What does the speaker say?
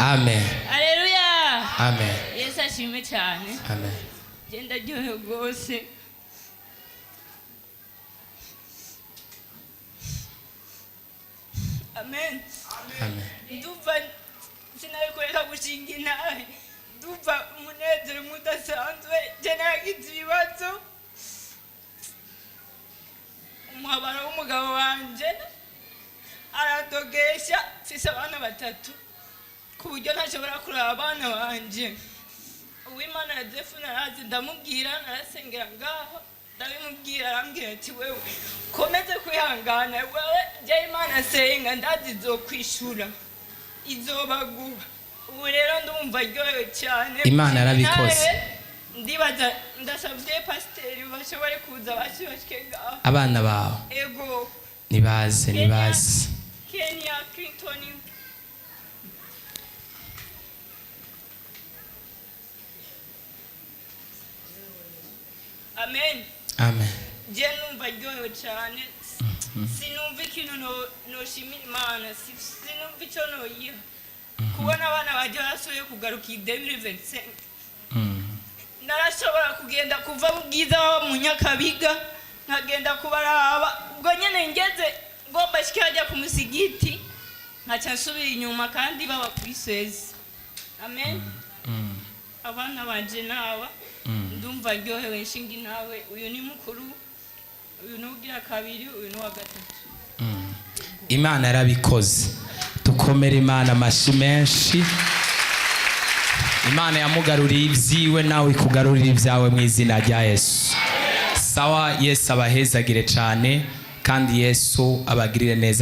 Amen. Aleluya. Amen. Yesu ashimwe cyane. Amen. Genda ryohewe rwose. Amen. Amen. Ndumva sinabikoreka gushinga intahe, ndumva umunezero umwe udasanzwe. Jye naragize ibibazo, umuhabara w'umugabo wanje arandogesha, mfise abana batatu ku buryo ntashobora kuraba abana banje. Uwimana Yozefu narazi, ndamubwira, narasengera ngaho, ndabimubwira, arambwira ati: "Wewe komeze kwihangana, wewe jya Imana senga, ndazi izokwishura, izobaguha." Ubu rero ndumva aryohewe cyane. Imana yarabikoze. Nawe ndibaza, ndasabye pasiteri bashobore kuza bashike ngaho. Abana bawe? Ego. Nibaze, nibaze. Kenya, Clinton. Amen. Amen. Je numva ryohewe cyane, sinumva ikintu noshimira Imana, sinumva icyo noyiha kubona abana bajya basubiye kugaruka iyi 2025. Narashobora kugenda kuva mu Bwiza baba mu Nyakabiga, nkagenda kubaraba, ubwo nyene ngeze ngomba shike hajya ku musigiti, nkaca nsubira inyuma kandi baba kuri sezi. Amen. Abana banje naba ndumva ryohewe. Nshinga nawe, uyu ni mukuru, uyu ni ugira kabiri, uyu ni uwa gatatu. Imana yarabikoze. Dukomere Imana amashyi menshi. Imana yamugaruriye ibyiwe, nawe ikugarurira ibyawe mu izina rya Yesu. Sawa, Yesu abahezagire cyane kandi Yesu abagirire neza.